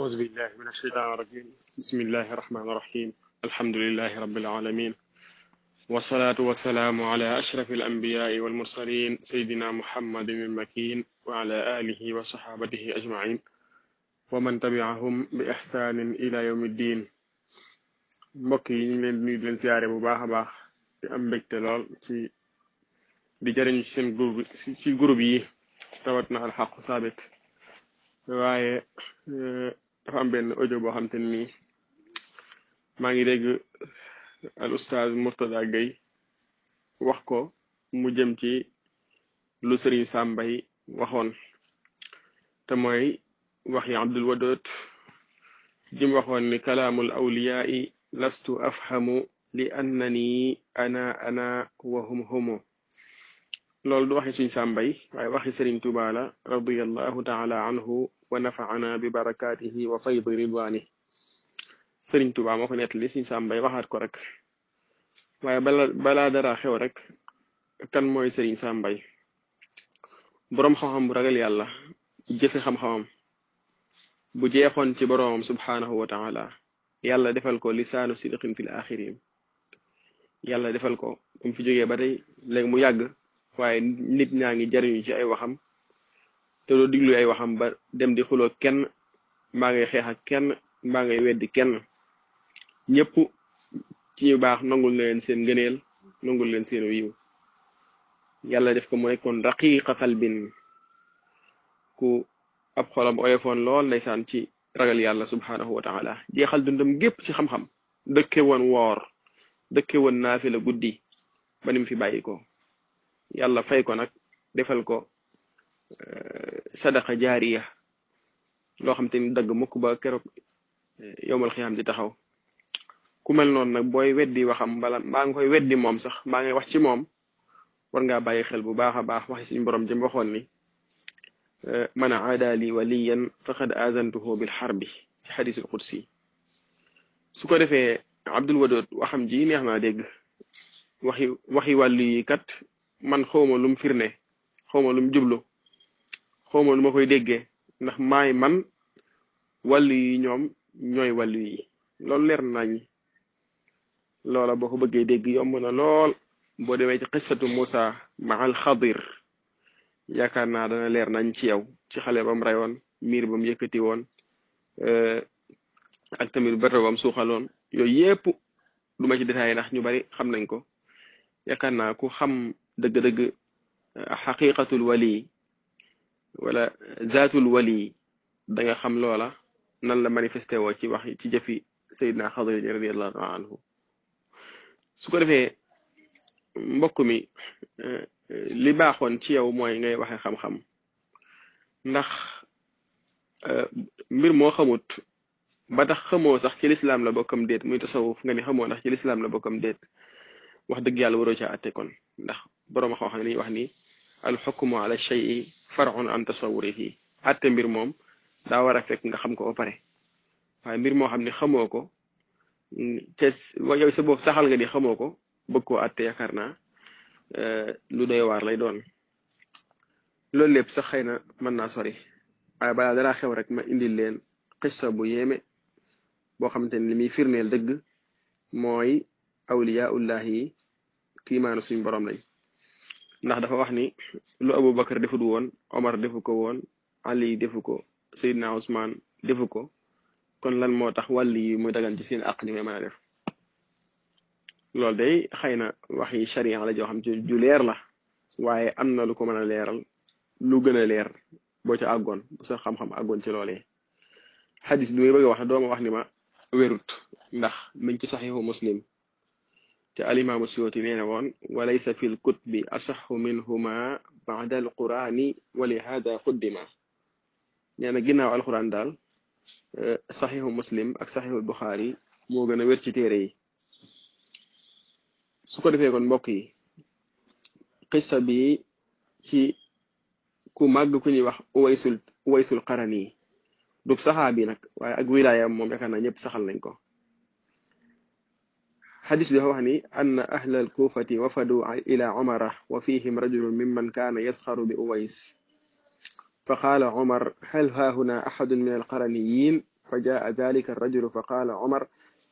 أعوذ بالله من الشيطان الرجيم بسم الله الرحمن الرحيم الحمد لله رب العالمين والصلاة والسلام على أشرف الأنبياء والمرسلين سيدنا محمد المكين وعلى آله وصحابته أجمعين ومن تبعهم بإحسان إلى يوم الدين mbokk yi ñu leen nuyu di leen siyaare bu baax a baax di am mbégte lool ci di jëriñu ci seen groupe yi rawat na alxaqu saabit waaye dafa am benn audio boo xam te ni maa ngi dégg al ustaaz Murtada Gueye wax ko mu jëm ci lu Sëriñ Sàmbay waxoon te mooy wax yi Abdul Wadud jim waxoon ni kalaamul awliyaai lastu afhamu li annani ana wa hum humu loolu du waxi Sëriñ Sàmbay waaye waxi Sëriñ Tuubaa la radiyallahu taala anhu wa nafaana bi barakaatihi wa faydi ridwaani Sëriñ Tuubaa moo ko nettali Sëriñ Sàmbay waxaat ko rek waaye balaa dara xew rek kan mooy Sëriñ Sàmbay boroom xam-xam bu ragal yàlla jëfe xam-xamam bu jeexoon ci boroomam subhaanahu wa taala yàlla defal ko lisaanu sidqin fil axirin yàlla defal ko mu fi jógee ba tey léegi mu yàgg waaye nit ñaa ngi jariñu ci ay waxam te doo diglu ay waxam ba dem di xuloo kenn mbaa ngay xeex ak kenn mbaa ngay weddi kenn ñëpp ci ñu baax nangul leen seen ngëneel nangul leen seen yiw yàlla def ko mu nekkoon raqiqa qalbin ku ab xolam oyofoon lool ndeysaan ci ragal yàlla subhaanahu wa taala jeexal dundam gépp ci xam-xam dëkke woon woor dëkke woon naafila guddi ba nim fi bàyyi ko yàlla fay ko nag defal ko sadaqa jaariya loo xam te ni dagg mukk ba keroog yowmal xiyaam di taxaw ku mel noonu nag booy weddi waxam bala mbaa nga koy weddi moom sax mbaa ngay wax ci moom war ngaa bàyyi xel bu baax a baax waxi suñu borom jëm waxoon ni man aada li waliyan faqad azantuhu bil xarbi ci xadisul qudsi su ko defee Abdul Wadud waxam ji neex naa dégg waxi wàllu yi kat man xawma lum firne xawma lum jublu xawma lu ma koy déggee ndax maay man wàllu yi ñoom ñooy wàllu yi loolu leer nañ loola boo ko bëggee dégg yomb na lool boo demee ci qissatu Musa ma al Xadir yaakaar naa dana leer nañ ci yow ci xale bam rayoon miir bam yëkkati woon ak tamit bato bam suuxaloon yooyu yépp du ma ci détaillé ndax ñu bari xam nañ ko yaakaar naa ku xam dëgg-dëgg xaqiqatul wali wala zaatul wali da nga xam loola nan la manifesté woo ci wax ci jëfi Seydina Xadir radiyallahu anhu su ko defee mbokk mi li baaxoon ci yow mooy ngay waxe xam-xam ndax mbir moo xamut ba tax xamoo sax ci lislaam la bokkam déet muy tasawuf nga ni xamoo ndax ci lislaam la bokkam déet wax dëgg yàlla waroo ca àtte kon ndax boroom xam-xam ni wax ni al xukmu ala shay'i far'un an tasawurihi àtte mbir moom daa war a fekk nga xam ko ba pare waaye mbir moo xam ne xamoo ko te yow sa bopp saxal nga ni xamoo ko bëgg koo àtte yaakaar naa lu doy waar lay doon loolu lépp sax xëy na mën naa sori waaye balaa dara xew rek ma indil leen xissa bu yéeme boo xamante ni li muy firneel dëgg mooy awliyaullahi yi kiimaanu suñu borom lañ ndax dafa wax ni lu Abubakar defut woon Omar defu ko woon Ali defu ko Seydina Ousmane defu ko kon lan moo tax wàll yi muy dagan ci seen àq ñu koy mën a def loolu day xëy na wax yi sharia la joo xam ci ju leer la waaye am na lu ko mën a leeral lu gën a leer boo ca àggoon bu sa xam-xam àggoon ci loolee xadis bi muy bëgg a wax dooma wax ni ma wérut ndax miñ ci saxiixu Muslim te alimaamu Suyuti nee na woon wa laysa fi l kutbi asaxu minhuma ba'da al qurani wa li hada quddima nee na ginnaaw alquran daal saxiixu Muslim ak saxiixu Buxaari moo gën a wér ci téere yi su ko defee kon mbokk yi xissa bi ci ku màgg ku ñuy wax uwaysul qarani du saxaabi nag waaye ak wilaayam moom yaakaar naa ñëpp saxal nañ ko xadis bi dafa wax ni anna ahla alkufati wafadu ila umara wa fihim rajulun mimman kaana yasxaru bi uways fa qaala umar hal haahuna ahadun min alqaraniyin فجاء ذلك الرجل فقال عمر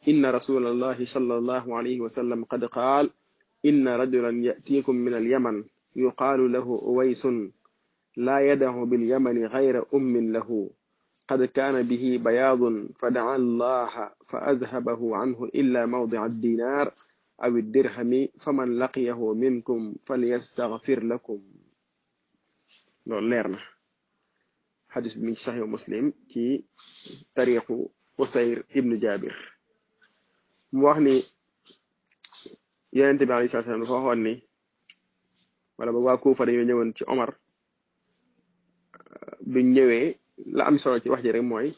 إن رسول الله صلى الله عليه وسلم قد قال إن رجلا يأتيكم من اليمن يقال له أويس لا يدع باليمن غير أم له قد كان به بياض فدعا الله فأذهبه عنه إلا موضع الدينار أو الدرهم فمن لقيه منكم فليستغفر لكم. loolu leer na xadis bi mi ngi saxiix Muslim ci tariixu Usayr ibnu Jaabir mu wax ni Yonent bi alayhi salaatu wa salaam dafa waxoon ni wala ba waa Kuufa dañoo ñëwoon ci Omar biñ ñëwee la am solo ci wax ji rek mooy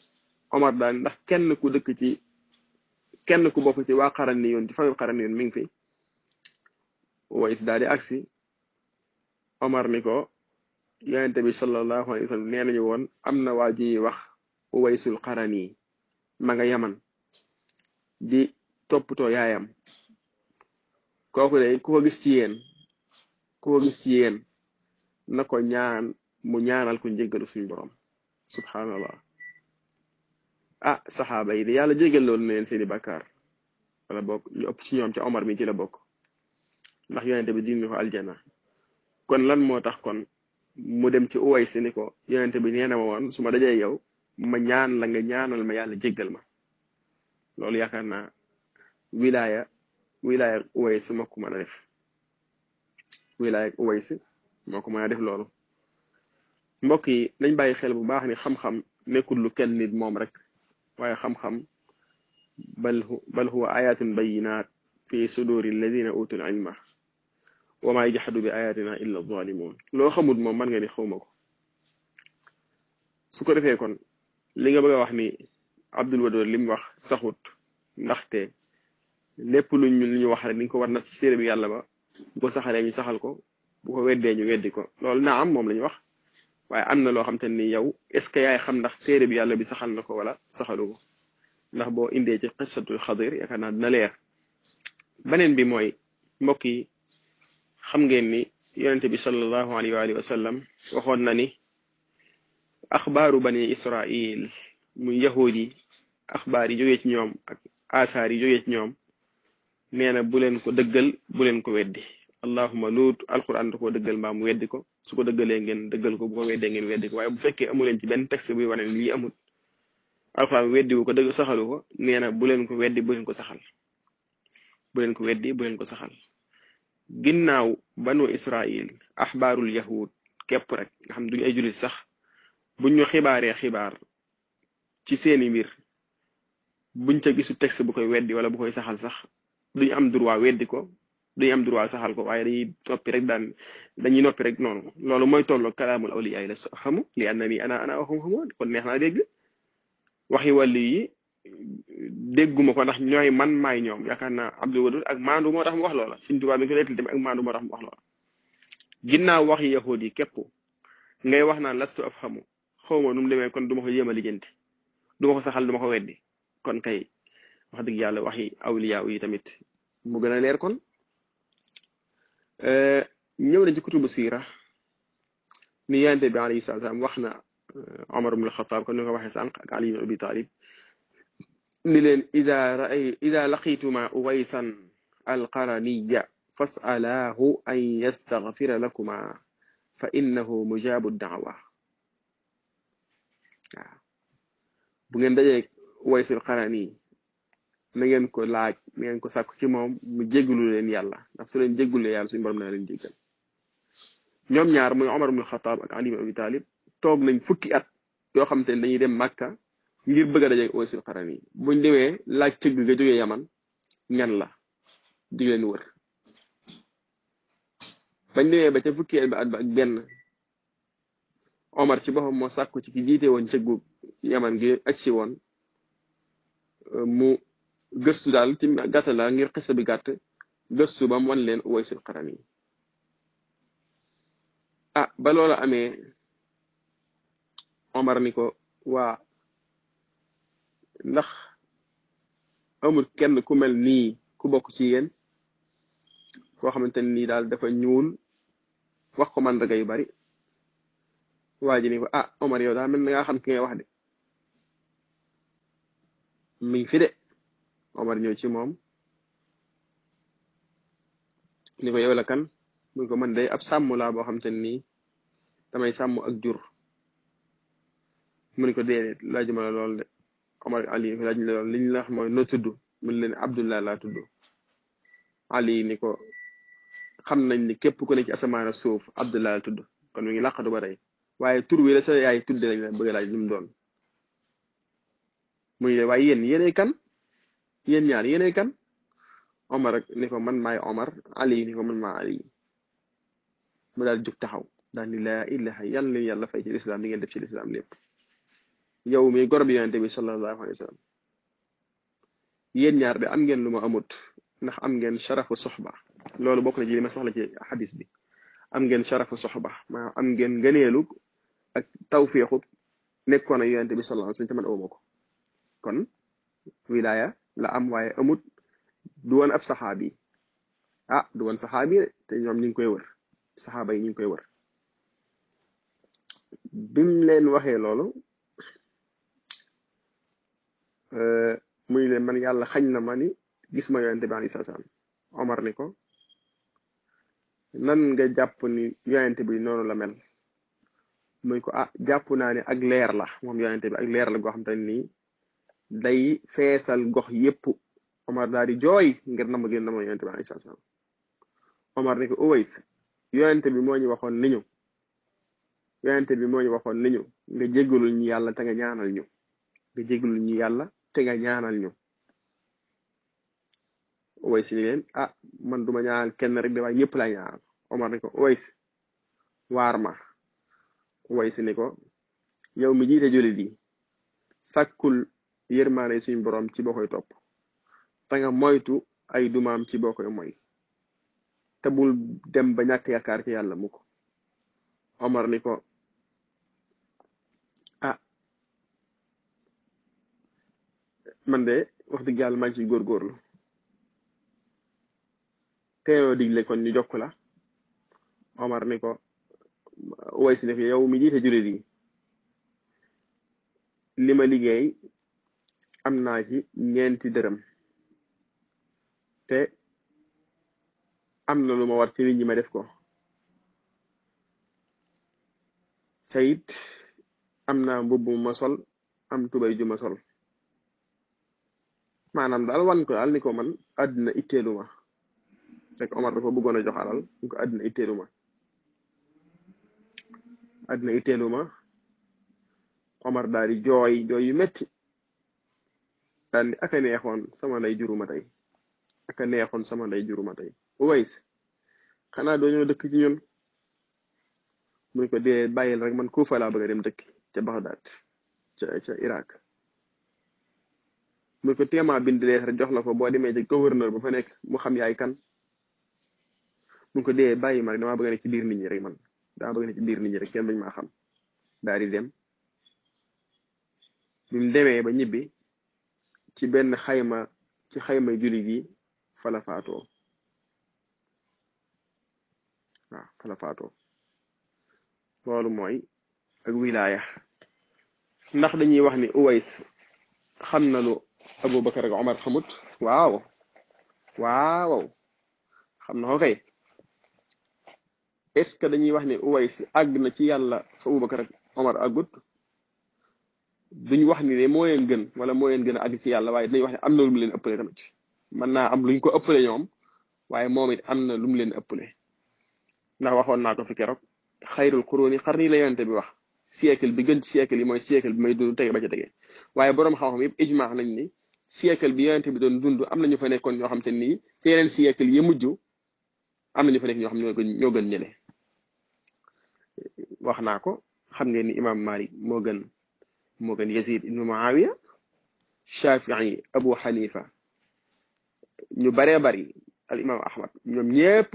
Omar daal ndax kenn ku bokk ci waa Qaraniyoon ci famille Qaraniyoon mi ngi fi Uways daal di agsi Omar ni ko Yonent bi sallallahu alayhi wa sallam nee nañu woon am na waa ji wax Uwaysul Qarani ma nga Yaman di toppatoo yaayam kooku de ku ko gis ci yéen na ko ñaan mu ñaanal ko njéggalu suñu borom subhanallah. ah saxaaba yi de yàlla jéggal loolu na leen seeni bàkkaar wala bokk ñu ëpp ci ñoom ca Omar mi ci la bokk ndax Yonent bi dig ñu ko aljana. kon lan moo tax kon mu dem ci Uways ni ko Yonent bi nee na ma woon su ma dajee yow ma ñaan la nga ñaanal ma yàlla jéggal ma. loolu yaakaar naa wilaaya Uways moo ko mën a def wilaaya Uways moo ko mën a def loolu. mbokk yi nañ bàyyi xel bu baax ni xam-xam nekkul lu kenn nit moom rek waaye xam-xam bal huwa ayatun bayinat fi suduri alladina utul ilma wa ma yajhadu bi ayatina illa zalimun. loo xamut moom man nga ni xawma ko. su ko defee kon li nga bëgg a wax ni Abdul Wadood li mu wax saxut ndaxte lépp lu ñu wax rek ni ko war na ci séeré bi yàlla ba bu ko saxalee ñu saxal ko bu ko weddee ñu weddi ko loolu naa am moom la ñu wax. waaye am na loo xam te ni yow est-ce que yaay xam ndax téere bi yàlla bi saxal na ko wala saxalu ko ndax boo indee ci qissatul Xadir yaakaar naa dina leer. beneen bi mooy mbokk yi xam ngeen ni Yonent bi sallallahu alayhi wa sallam waxoon na ni axbaaru bani Israil muy yahuud yi axbaar yi jógee ci ñoom ak asaar yi jógee ci ñoom nee na bu leen ko dëggal bu leen ko weddi. allahuma luut alquran da koo dëggal mbaa mu weddi ko su ko dëggalee ngeen dëggal ko bu ko weddee ngeen weddi ko waaye bu fekkee amu leen ci benn texte buy wane lii amul alquran weddiwu ko dëgg saxalu ko nee na bu leen ko weddi bu leen ko saxal bu leen ko weddi bu leen ko saxal. ginnaaw banu Israil axbaarul yahud képp rek nga xam duñu ay jullit sax buñ ñu xibaaree xibaar ci seeni mbir buñ ca gisu texte bu koy weddi wala bu koy saxal sax duñu am droit weddi ko duñu am droit saxal ko waaye dañuy noppi rek noonu. loolu mooy tolloo kalaamul awliya yi la xamu li annani ana waxum xamoo kon neex naa dégg waxi wàllu yi dégguma ko ndax ñooy man maay ñoom. yaakaar naa Abdul Wadud ak maandu moo tax mu wax loola Sëriñ Tuubaa bi ko leetal tamit ak maandu moo tax mu wax loola. ginnaaw waxi yahud yi képp ngay wax naan lastu af xamu xawma nu mu demee kon duma ko jéem a lijjanti duma ko saxal duma ko weddi kon kay wax dëgg yàlla waxi awliya yi tamit mu gën a leer kon. ñëw na ci kutubu siira ni Yonent bi alayhi salaatu wa salaam wax na Omar ibn al-Khattab kon ni nga waxee sànq ak Ali ibn Abi Talib ni leen ida laqituma Uwaysan al-Qaraniya fas'alaahu an yastaghfira lakuma fa innahu mujabu da'wa. waaw bu ngeen dajee Uwaysul Qarani na ngeen ko laaj na ngeen ko sàkku ci moom mu jéggalu leen yàlla ndax su leen jéggalee yàlla suñu borom na leen jéggal. ñoom ñaar muy Omar ibn al-Khattab ak Ali ibn Abi Talib toog nañ fukki at yoo xam te ne dañuy dem Makka ngir bëgg a daje Uwaysul Qarani buñ demee laaj cëgg ga jógee Yaman ñan la di leen wër bañ demee ba ca fukki at ba ak benn Omar ci boppam moo sàkku ci ki jiite woon cëggu Yaman gi aj si woon mu gëstu daal ci gàttal daal ngir xisa bi gàtt gëstu ba mu wan leen Uwaysul Qarani. ba loola amee Omar ni ko waa ndax amul kenn ku mel nii ku bokk ci yéen koo xamante ni daal dafa ñuul wax ko mandarga yu bari waa ji ni ko Omar yow daa mel na nga xam ki ngay wax de mi ngi fi de Omar ñëw ci moom ni ko yow la kan mu ko man day ab sàmm laa boo xam te nii damay sàmm ak jur mu ni ko déedéet laajuma la lool de Omar Ali laaj la lool liñ la wax mooy noo tudd mu leen Abdullah laa tudd Ali ni ko xam nañ ni képp ku ne ci asamaan ak suuf Abdullah la tudd kon mi ngi làqatu ba tey waaye tur wi la sa yaay tudde lañ la bëgg laaj lu mu doon muy waaye yéenay kan yéen ñaar yéenay kan Omar rek ni ko man maay Omar Ali ni ko man maa Ali mu daal jug taxaw daal ni laa ilaha yàlla fay ci lislaam li ngeen def ci lislaam lépp yow mi gor bi yonente bi sallallahu alayhi wa sallam yéen ñaar de am ngeen lu ma amut ndax am ngeen sharafu soxba loolu bokk na ci li ma soxla ci xadis bi am ngeen sharafu soxba maanaam am ngeen ngëneelu ak tawfiixu nekkoon ak yonente bi sallallahu alayhi wa sallam te man awuma ko kon wilaya la am waaye amut du woon ab saxaabi du woon saxaabi te ñoom ñu ngi koy wër saxaaba yi ñu ngi koy wër bim leen waxee loolu muy leen man yàlla xañ na ma ni gis ma yonente bi alayhi salaam Omar ni ko nan nga jàpp ni yonente bi noonu la mel muy ko jàpp naa ne ak leer la moom yonente bi ak leer la goo xam te nii day feesal gox yépp Omar daal di jooy ngir nama gën nama yonente bi alayhi salaam Omar ni ko Uways yonente bi moo ñu waxoon ni ñu yonente bi moo ñu waxoon ni ñu nga jéggalul ñu yàlla te nga ñaanal ñu nga jéggalul ñu yàlla te nga ñaanal ñu Uways ni leen man duma ñaanal kenn rek de waaye ñëpp laa ñaanal Omar ni ko Uways waar ma Uways ni ko yow mi jiite jullit yi sàkkul yërmaane suñ borom ci boo koy topp te nga moytu ay dumaam ci boo koy moy te bul dem ba ñàkk yaakaar ci yàlla mukk Omar ni ko man de wax dëgg yàlla maa ngi ciy góorgóorlu teeloo digle kon ñu jokk la Omar ni ko Uways ni ko yow mi jiite jullit yi li ma liggéey am naa ci ñeenti dërëm te am na lu ma war ci nit ñi ma def ko te it am naa mbubb ma sol am tubay ju ma sol maanaam daal wan ko daal ni ko man àddina itteelu ma rek Omar dafa bëggoon a jox alal ni ko àddina itteelu ma àddina itteelu ma Omar daal di jooy yu metti daal ni aka neexoon sama lay juruma tey aka neexoon sama lay juruma tey Uways xanaa doo ñëw dëkk ci ñun muy ko dee bàyyil rek man Kuufa laa bëgg a dem dëkk ca Baghdad ca Irak muy ko téemaa bind leetar jox la ko boo demee ci gouverneur ba fa nekk mu xam yaay kan mu ko dee bàyyi ma rek damaa bëgg a nekk ci biir nit ñi rek man damaa bëgg a nekk ci biir nit ñi rek kenn bañ maa xam daal di dem bi mu demee ba ñibbi ci benn xayma ci xayma jullit yi fa la faatoo waaw fa la faatoo loolu mooy ak wilaaya ndax dañuy wax ni Uways xam na lu Abubakar ak Omar xamut waaw xam na ko kay est-ce que dañuy wax ni Uways àgg na ci yàlla fa Abubakar ak Omar àggut duñ wax ni ne moo leen gën wala moo leen gën a àgg ci yàlla waaye dañuy wax ne am na lu mu leen ëppale tamit mën naa am luñ ko ëppale ñoom waaye moom it am na lu mu leen ëppale ndax waxoon naa ko fi keroog xayrul quruni qarni la yonente bi wax siècle bi gën ci siècle yi mooy siècle bi may dund tege ba ca tege waaye boroom xam-xam yëpp ijmaa nañ ni siècle bi yonente bi doon dund am na ñu fa nekkoon ñoo xam te nii te yeneen siècle yi mujj am na ñu fa nekk ñoo xam ñoo gën ñële wax naa ko xam ngeen ni imam Malik moo gën Yazid ibnu Muawiya Shafii Abu Hanifa ñu baree bari al imam Ahmad ñoom ñépp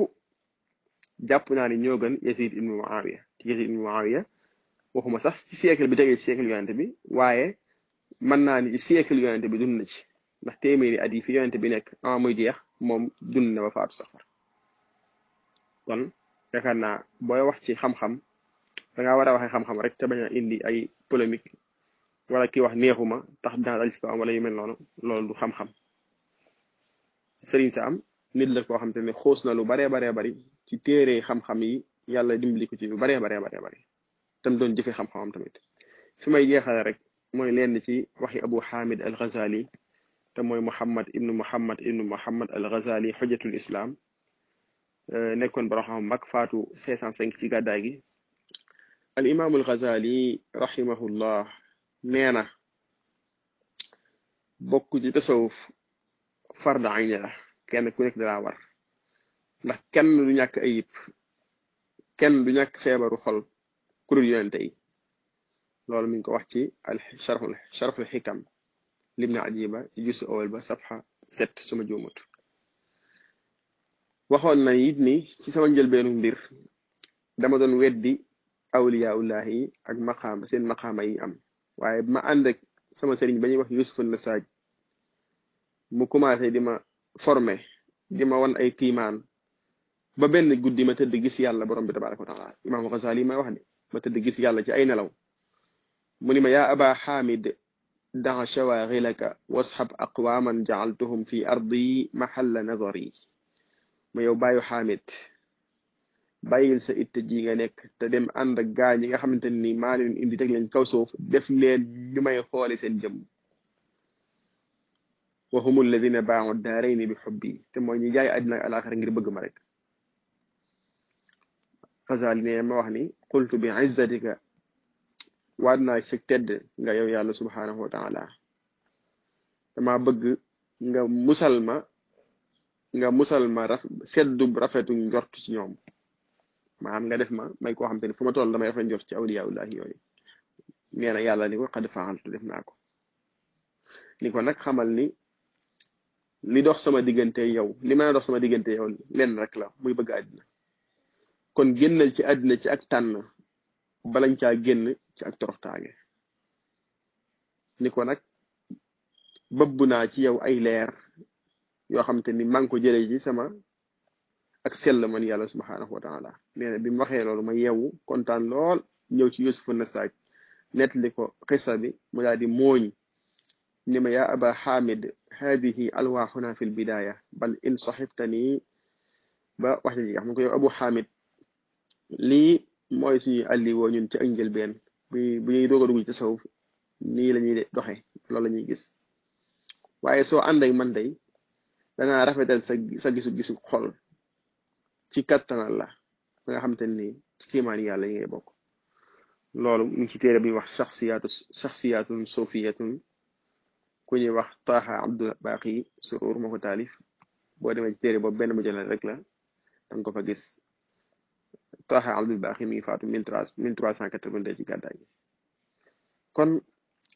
jàpp naa ni ñoo gën Yazid ibnu Muawiya Yazid ibnu Muawiya waxuma sax ci siècle bi tegee ci siècle yonente bi waaye mën naa ni ci siècle yonente bi dund na ci ndax téeméeri at yi fi yonente bi nekk muy jeex moom dund na ba faatu sax kon yaakaar naa booy wax ci xam-xam dangaa war a waxee xam-xam rek te bañ a indi ay polémique wala ki wax neexuma tax dinaa dal ci ko am wala yu mel noonu loolu du xam-xam sëriñ Sam nit la koo xam te ne xoos na lu baree baree bari ci téere xam-xam yi yàlla dimbali ko ci lu baree baree baree bari tam doon jëfe xam-xamam tamit fi may jeexale rek mooy lenn ci waxi Abu Hamid al Ghazali te mooy Muhammad ibnu Muhammad al Ghazali xujjatul islam nekkoon borom xam mag faatu 505 ci gàddaay gi al imaamul Ghazali rahimahullah nee na bokk ci tasawuf farda ayni la kenn ku nekk dalaa war ndax kenn du ñàkk ayib kenn du ñàkk feebaru xol ku dul yonente yi loolu mi ngi ko wax ci al sharhul xikam libni ajiba ci jusu awal ba safha 7 suma juumut waxoon na it ni ci sama njëlbeenu mbir dama doon weddi awliyaullah yi ak maqaama seen maqaama yi am waaye ma ànd ak sama sëriñ ba ñuy wax Yusuf an-Nasaj mu commencé di ma formé di ma wan ay kiimaan ba benn guddi ma tëdd gis yàlla borom bi tabaraka wa taala imaamu Ghazali may wax ne ma tëdd gis yàlla ci ay nelaw mu ni ma yaa aba xaamid daa shawaghilaka wasxab aqwaman jacaltuhum fi ardi maxalla nadari ma yow bàyyu xaamid bàyyil sa itte ji nga nekk te dem ànd ak gaa ñi nga xamante ni maa leen indi teg leen kaw suuf def leen ñu may xoole seen jëmm wa humu alladina baau daarayni bi xubbi te mooy ñi jaay àddina ak alaxira ngir bëgg ma rek Ghazali ne ma wax ni qultu bi izzatika waat naa ci tedd nga yow yàlla subhanahu wa taala dama bëgg nga musal ma seddu rafetu njort ci ñoom maanaam nga def ma may koo xam te ne fu ma toll damay rafet njort ci awliyaullahi yooyu nee na yàlla ni ko qad faaltu def naa ko ni ko nag xamal ni li dox sama diggante yow li mën a dox sama diggante yow lenn rek la muy bëgg àddina kon génnal ci àddina ci ak tànn balañ caa génn ci ak toroxtaage ni ko nag bëbb naa ci yow ay leer yoo xam te ni maa ngi ko jëlee ci sama ak sell man yàlla subhanahu wa taala nee na bi mu waxee loolu ma yeewu kontaan lool ñëw ci Yusuf an-Nasaj nettali ko xissa bi mu daal di mooñ ni ma yaa aba xaamid hadihi alwaaxuna fi lbidaya bal in saxibtani ba wax ji xam ko yow abu xaamid lii mooy suñuy alliwoo ñun ci ak njëlbeen bu ñuy doog a dugg ci tasawuf nii la ñuy doxe loolu la ñuy gis waaye soo ànd ak man day danaa rafetal sa gisu xol ci kattanal la nga xamante ni ci kiimaani yàlla yi ngay bokk loolu mu ngi ci téere bi wax shaxsiyatun sufiyatun ku ñuy wax Taha Abdul Baqi Surur moo ko taalif boo demee ci téere boobu benn mujallal rek la danga ko fa gis Taha Abdul Baqi mi ngi faatu 1382 ci gàddaay gi kon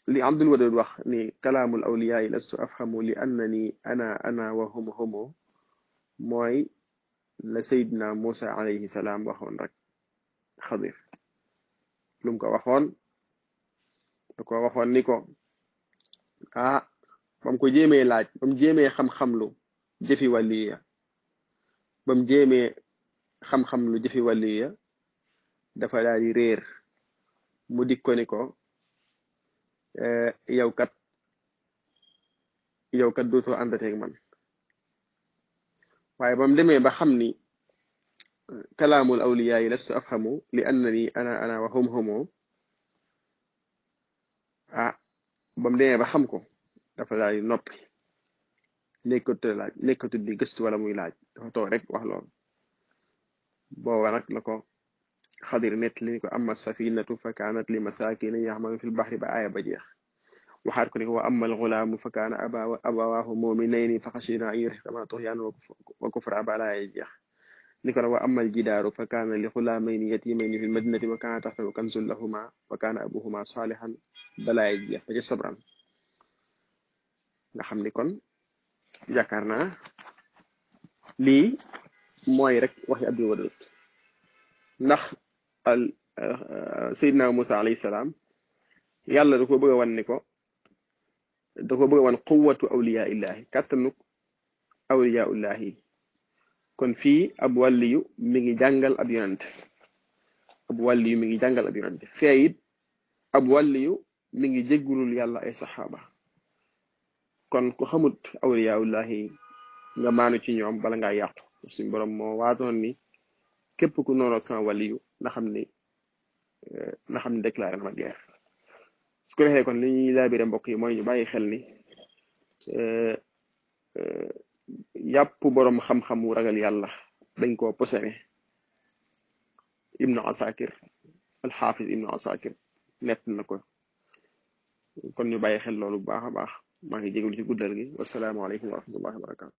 li Abdul Wadud wax ni kalaamul awliyaa lastu afhamu li annani ana wa hum humu mooy la Seydina Musa alayhi salaam waxoon rek Xadir lu mu ko waxoon da ko waxoon ni ko bam ko jéemee laaj bam jéemee xam-xam lu jëfi wàlliya bam jéemee xam-xam lu jëfi wàlliya dafa daal di réer mu dik ko ni ko yow kat dootoo àndateeg man waaye bam demee ba xam ni kalaamul awliyaa yi lastu afhamu li annani ana wa hum humu bam demee ba xam ko dafa daal di noppi nekkatu di gëstu wala muy laaj dafa toog rek wax loolu booba nag la ko Xadir nett li ni ko amma safinatu fa kaanat li masakina yaxmalu fi lbaxri ba aaya ba jeex waxaat ko ni ko wa amma alxulaamu fa kaana abawaahu muminayni fa xashina an yurhikama tuxyaan wa kufra ba laaya jeex ni ko nag wa amma aljidaaru fa kaana li xulaamayni yatimayni fi lmadinati wa kaana taxtahu kanzun lahuma wa kaana abuhuma salihan ba laaya jeex ba ca sabran nga xam ni kon yaakaar naa lii mooy rek waxi Abdul Wadud ndax Seydina Musa alayhi salaam yàlla da ko bëgg a wan ni ko da ko bëgg a wan quwwatu awliyaa illahi kàttanu awliyaa illahi kon fii ab wàlliyu mi ngi jàngal ab yonent fee it ab wàlliyu mi ngi jéggulul yàlla ay saxaaba kon ku xamut awliyaaullahi nga maanu ci ñoom bala ngaa yàqu suñ borom moo waatoon ni képp ku noonu sama waliyu na xam ni déclaré na ma guerre su ko defee kon li ñuy laabire mbokk yi mooy ñu bàyyi xel ni yàpp borom xam-xam wu ragal yàlla dañ koo posene ibnu asakir alxaafis ibnu asakir nett na ko kon ñu bàyyi xel loolu bu baax a baax maa ngi jégalu ci guddal gi wasalaamaaleykum wa rahmatullahi wa barakatu